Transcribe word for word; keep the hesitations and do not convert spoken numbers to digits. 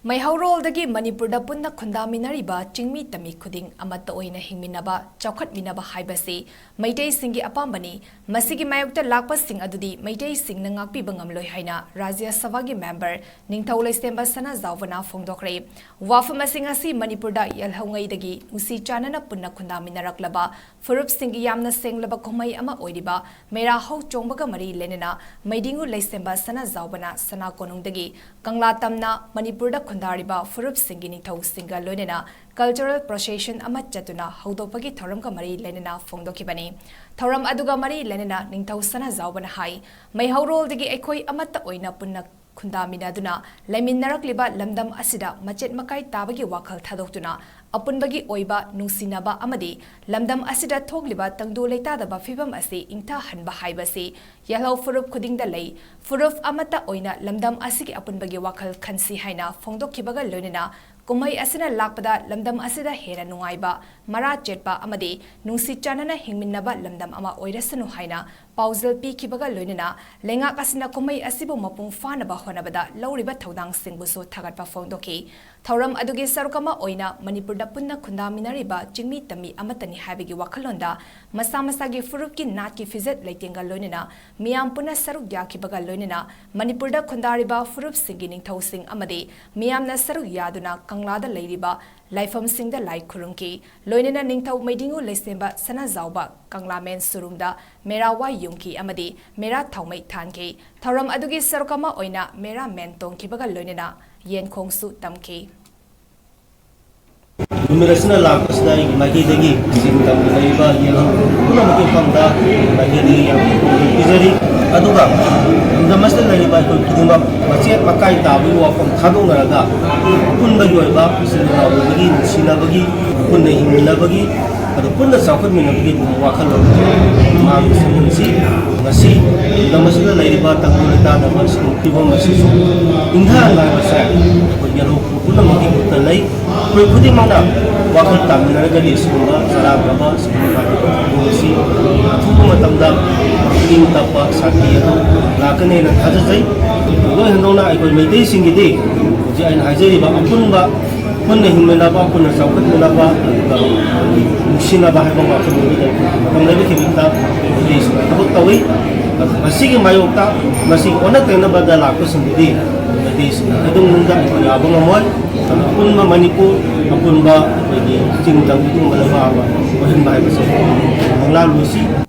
ꯃꯩꯍꯧꯔꯣꯜꯗꯒꯤ ꯃꯅꯤꯄꯨꯔꯗ ꯄꯨꯟꯅ ꯈꯨꯟꯗꯥꯃꯤꯟꯅꯔꯤꯕ ꯆꯤꯡꯃꯤ ꯇꯝꯃꯤ ꯈꯨꯗꯤꯡ ꯑꯃꯠꯇ ꯑꯣꯏꯅ ꯍꯤꯡꯃꯤꯟꯅꯕ, ꯆꯥꯎꯈꯠꯃꯤꯟꯅꯕ ꯍꯥꯏꯕꯁꯤ ꯃꯩꯇꯩꯁꯤꯡꯒꯤ ꯑꯄꯥꯝꯕꯅꯤ꯫ ꯃꯁꯤꯒꯤ ꯃꯥꯌꯣꯛꯇ ꯂꯥꯛꯄꯁꯤꯡ ꯑꯗꯨꯗꯤ ꯃꯩꯇꯩꯁꯤꯡꯅ ꯉꯥꯛꯄꯤꯕ ꯉꯝꯂꯣꯏ ꯍꯥꯏꯅ ꯔꯥꯖ꯭ꯌ ꯁꯚꯥꯒꯤ ꯃꯦꯝꯕꯔ ꯅꯤꯡꯊꯧ ꯂꯩꯁꯦꯝꯕ ꯁꯅꯥꯖꯥꯎꯕꯅ ꯐꯣꯡꯗꯣꯛꯈ꯭ꯔꯦ꯫ ꯋꯥꯐꯝ ꯑꯁꯤ ꯉꯁꯤ ꯃꯅꯤꯄꯨꯔꯗ ꯌꯦꯜꯍꯧꯉꯩꯗꯒꯤ ꯅꯨꯡꯁꯤ ꯆꯥꯟꯅꯅ ꯄꯨꯟꯅ ꯈꯨꯟꯗꯥꯃꯤꯟꯅꯔꯛꯂꯕ ꯐꯨꯔꯨꯞꯁꯤꯡꯒꯤ ꯌꯥꯝꯅ ꯁꯦꯡꯂꯕ ꯀꯨꯝꯍꯩ ꯑꯃ ꯑꯣꯏꯔꯤꯕ ꯃꯦꯔꯥ ꯍꯧ ꯆꯣꯡꯕꯒ ꯃꯔꯤ ꯂꯩꯅꯅ ꯃꯩꯗꯤꯡꯉꯨ ꯂꯩꯁꯦꯝꯕ ꯁꯅꯥꯖꯥꯎꯕꯅ ꯁꯅꯥ ꯀꯣꯅꯨꯡꯗꯒꯤ ꯀꯪꯂꯥ ꯇꯝꯅ ꯃꯅꯤꯄꯨꯔꯗ ꯈꯨꯟꯗꯥꯔꯤꯕ ꯐꯨꯔꯨꯞꯁꯤꯡꯒꯤ ꯅꯤꯡꯊꯧꯁꯤꯡꯒ ꯂꯣꯏꯅꯅ cultural procession ꯑꯃ ꯆꯠꯇꯨꯅ ꯍꯧꯗꯣꯛꯄꯒꯤ ꯊꯧꯔꯝꯒ ꯃꯔꯤ ꯂꯩꯅꯅ ꯐꯣꯡꯗꯣꯛꯈꯤꯕꯅꯤ꯫ ꯊꯧꯔꯝ ꯑꯗꯨꯒ ꯃꯔꯤ ꯂꯩꯅꯅ ꯅꯤꯡꯊꯧ ꯁꯅꯥꯖꯥꯎꯕꯅ ꯍꯥꯏ, ꯃꯩꯍꯧꯔꯣꯜꯗꯒꯤ ꯑꯩꯈꯣꯏ ꯑꯃꯠꯇ ꯑꯣꯏꯅ ꯄꯨꯟꯅ ꯈꯨꯟꯗꯥꯃꯤꯟꯅꯗꯨꯅ ꯂꯩꯃꯤꯟꯅꯔꯛꯂꯤꯕ ꯂꯝꯗꯝ ꯑꯁꯤꯗ ꯃꯆꯦꯠ ꯃꯀꯥꯏ ꯇꯥꯕꯒꯤ ꯋꯥꯈꯜ ꯊꯥꯗꯣꯛꯇꯨꯅ ꯑꯄꯨꯟꯕꯒꯤ ꯑꯣꯏꯕ ꯅꯨꯡꯁꯤꯅꯕ ꯑꯃꯗꯤ ꯂꯝꯗꯝ ꯑꯁꯤꯗ ꯊꯣꯛꯂꯤꯕ ꯇꯪꯗꯨ ꯂꯩꯇꯥꯗꯕ ꯐꯤꯚꯝ ꯑꯁꯤ ꯏꯪꯊꯍꯟꯕ ꯍꯥꯏꯕꯁꯤ ꯌꯦꯜꯍꯧ ꯐꯨꯔꯨꯞ ꯈꯨꯗꯤꯡꯗ ꯂꯩ꯫ ꯐꯨꯔꯨꯞ ꯑꯃꯠꯇ ꯑꯣꯏꯅ ꯂꯝꯗꯝ ꯑꯁꯤꯒꯤ ꯑꯄꯨꯟꯕꯒꯤ ꯋꯥꯈꯜ ꯈꯟꯁꯤ ꯍꯥꯏꯅ ꯐꯣꯡꯗꯣꯛꯈꯤꯕꯒ ꯂꯣꯏꯅꯅ ꯀꯨꯝꯍꯩ ꯑꯁꯤꯅ ꯂꯥꯛꯄꯗ ꯂꯝꯗꯝ ꯑꯁꯤꯗ ꯍꯦꯟꯅ ꯅꯨꯡꯉꯥꯏꯕ, ꯃꯔꯥ ꯆꯦꯠꯄ ꯑꯃꯗꯤ ꯅꯨꯡꯁꯤ ꯆꯥꯟꯅꯅ ꯍꯤꯡꯃꯤꯟꯅꯕ ꯂꯝꯗꯝ ꯑꯃ ꯑꯣꯏꯔꯁꯅꯨ ꯍꯥꯏꯅ ꯄꯥꯎꯖꯦꯜ ꯄꯤꯈꯤꯕꯒ ꯂꯣꯏꯅꯅ ꯂꯩꯉꯥꯛ ꯑꯁꯤꯅ ꯀꯨꯝꯍꯩ ꯑꯁꯤꯕꯨ ꯃꯄꯨꯡ ꯐꯥꯅꯕ ꯍꯣꯠꯅꯕꯗ ꯂꯧꯔꯤꯕ ꯊꯧꯗꯥꯡꯁꯤꯡꯕꯨꯁꯨ ꯊꯥꯒꯠꯄ ꯐꯣꯡꯗꯣꯛꯈꯤ꯫ ꯊꯧꯔꯝ ꯑꯗꯨꯒꯤ ꯁꯔꯨꯛ ꯑꯃ ꯑꯣꯏꯅ ꯃꯅꯤꯄꯨꯔꯗ ꯄꯨꯟꯅ ꯈꯨꯟꯗꯥꯃꯤꯟꯅꯔꯤꯕ ꯆꯤꯡꯃꯤ ꯇꯝꯃꯤ ꯑꯃꯠꯇꯅꯤ ꯍꯥꯏꯕꯒꯤ ꯋꯥꯈꯜꯂꯣꯟꯗ ꯃꯁꯥ ꯃꯁꯥꯒꯤ ꯐꯨꯔꯨꯞꯀꯤ ꯅꯥꯠꯀꯤ ꯐꯤꯖꯦꯠ ꯂꯩꯇꯦꯡꯒ ꯂꯣꯏꯅꯅ ꯃꯤꯌꯥꯝ ꯄꯨꯟꯅ ꯁꯔꯨꯛ ꯌꯥꯈꯤꯕꯒ ꯂꯣꯏꯅꯅ ꯃꯅꯤꯄꯨꯔꯗ ꯈꯨꯟꯗꯥꯔꯤꯕ ꯐꯨꯔꯨꯞꯁꯤꯡꯒꯤ ꯅꯤꯡꯊꯧꯁꯤꯡ ꯑꯃꯗꯤ ꯃꯤꯌꯥꯝꯅ ꯁꯔꯨꯛ ꯌꯥꯗꯨꯅ ꯀꯪꯂꯥꯗ ꯂꯩꯔꯤꯕ ꯂꯥꯏꯐꯝꯁꯤꯡꯗ ꯂꯥꯏ ꯈꯨꯔꯨꯝꯈꯤ꯫ ꯂꯣꯏꯅꯅ ꯅꯤꯡꯊꯧ ꯃꯩꯗꯤꯡꯉꯨ ꯂꯩꯁꯦꯝꯕ ꯁꯅꯥꯖꯥꯎꯕ ꯀꯪꯂꯥꯃꯦꯟ ꯁꯨꯔꯨꯡꯗ ꯃꯦꯔꯥ ꯋꯥꯏ ꯌꯨꯡꯈꯤ ꯑꯃꯗꯤ ꯃꯦꯔꯥ ꯊꯥꯎꯃꯩ ꯊꯥꯟꯈꯤ꯫ ꯊꯧꯔꯝ ꯑꯗꯨꯒꯤ ꯁꯔꯨꯛ ꯑꯃ ꯑꯣꯏꯅ ꯃꯦꯔꯥ ꯃꯦꯟ ꯇꯣꯡꯈꯤꯕꯒ ꯂꯣꯏꯅꯅ ꯌꯦꯟꯈꯣꯡꯁꯨ ꯇꯝꯈꯤ꯫ ꯅꯨꯃꯤꯠ ꯑꯁꯤꯅ ꯂꯥꯛꯄꯁꯤꯗ ꯑꯩꯒꯤ ꯃꯥꯏꯀꯩꯗꯒꯤ ꯆꯤꯡ ꯇꯝꯗ ꯂꯩꯔꯤꯕ ꯌꯦꯜꯍꯧ ꯄꯨꯝꯅꯃꯛꯀꯤ ꯃꯐꯝꯗ ꯑꯩꯒꯤ ꯃꯥꯏꯀꯩꯗꯒꯤ ꯌꯥꯝꯅ ꯄꯤꯖꯔꯤ꯫ ꯑꯗꯨꯒ ꯂꯝꯗꯝ ꯑꯁꯤꯗ ꯂꯩꯔꯤꯕ ꯑꯩꯈꯣꯏ ꯈꯨꯗꯤꯡꯃꯛ ꯃꯆꯦꯠ ꯃꯀꯥꯏ ꯇꯥꯕꯒꯤ ꯋꯥꯐꯝ ꯊꯥꯗꯣꯛꯅꯔꯒ ꯑꯄꯨꯟꯕꯒꯤ ꯑꯣꯏꯕ ꯏꯆꯤꯜ ꯏꯅꯥꯎ ꯑꯣꯏꯕꯒꯤ ꯅꯨꯡꯁꯤꯅꯕꯒꯤ ꯄꯨꯟꯅ ꯍꯤꯡꯃꯤꯟꯅꯕꯒꯤ ꯑꯗꯨ ꯄꯨꯟꯅ ꯆꯥꯎꯈꯠꯃꯤꯟꯅꯕꯒꯤ ꯋꯥꯈꯜꯂꯣꯟ ꯃꯥꯡꯕ ꯁꯦꯝꯍꯟꯁꯤ꯫ ꯉꯁꯤ ꯂꯝꯗꯝ ꯑꯁꯤꯗ ꯂꯩꯔꯤꯕ ꯇꯪꯗꯨ ꯂꯩꯇꯥꯗꯕ ꯁꯤꯒꯨꯝꯕ ꯐꯤꯕꯝ ꯑꯁꯤꯁꯨ ꯏꯪꯊꯍꯟꯕ ꯍꯥꯏꯕꯁꯦ ꯑꯩꯈꯣꯏ ꯌꯦꯜꯍꯧ ꯄꯨꯝꯅꯃꯛꯀꯤ ꯈꯨꯠꯇ ꯂꯩ꯫ ꯑꯩꯈꯣꯏ ꯈꯨꯗꯤꯡꯃꯛꯅ ꯋꯥꯈꯜ ꯇꯥꯃꯤꯟꯅꯔꯒꯗꯤ ꯁꯤꯒꯨꯝꯕ ꯆꯔꯥꯡꯅꯕ ꯁꯤꯒꯨꯝꯕ ꯐꯤꯕꯝ ꯑꯁꯤ ꯑꯊꯨꯕ ꯃꯇꯝꯗ ꯏꯪ ꯇꯞꯄ ꯁꯥꯟꯇꯤ ꯑꯗꯨ ꯂꯥꯛꯀꯅꯦꯅ ꯊꯥꯖꯖꯩ꯫ ꯂꯣꯏ ꯍꯟꯗꯣꯛꯅ ꯑꯩꯈꯣꯏ ꯃꯩꯇꯩꯁꯤꯡꯒꯤꯗꯤ ꯑꯩꯅ ꯍꯥꯏꯖꯔꯤꯕ ꯑꯄꯨꯟꯕ ꯄꯨꯟꯅ ꯍꯤꯡꯃꯤꯟꯅꯕ, ꯄꯨꯟꯅ ꯆꯥꯎꯈꯠꯃꯤꯟꯅꯕ, ꯑꯗꯨꯒ ꯅꯨꯡꯁꯤꯅꯕ ꯍꯥꯏꯕ ꯋꯥꯐꯝ ꯑꯗꯨꯗ ꯃꯇꯝ ꯂꯩꯕ ꯈꯤꯕꯤꯛꯇ ꯃꯩꯇꯩꯁꯤꯡꯅ ꯊꯕꯛ ꯇꯧꯏ꯫ ꯑꯗꯨ ꯃꯁꯤꯒꯤ ꯃꯥꯌꯣꯛꯇ, ꯃꯁꯤꯒꯤ ꯑꯣꯟꯅ ꯇꯩꯅꯕꯗ ꯂꯥꯛꯄꯁꯤꯡꯗꯨꯗꯤ ꯃꯩꯇꯩꯁꯤꯡꯅ ꯀꯩꯗꯧꯅꯨꯡꯗ ꯑꯩꯈꯣꯏ ꯌꯥꯕ ꯉꯝꯃꯣꯏ꯫ ꯑꯗꯨꯅ ꯑꯄꯨꯟꯕ ꯃꯅꯤꯄꯨꯔ, ꯑꯄꯨꯟꯕ ꯑꯩꯈꯣꯏꯒꯤ ꯆꯤꯡ ꯇꯝ ꯏꯕꯨꯡ ꯑꯃꯗ ꯄꯥꯕ ꯑꯣꯏꯍꯟꯕ ꯍꯥꯏꯕꯁꯦ ꯃꯪꯂꯥꯟ ꯂꯣꯏꯁꯤ꯫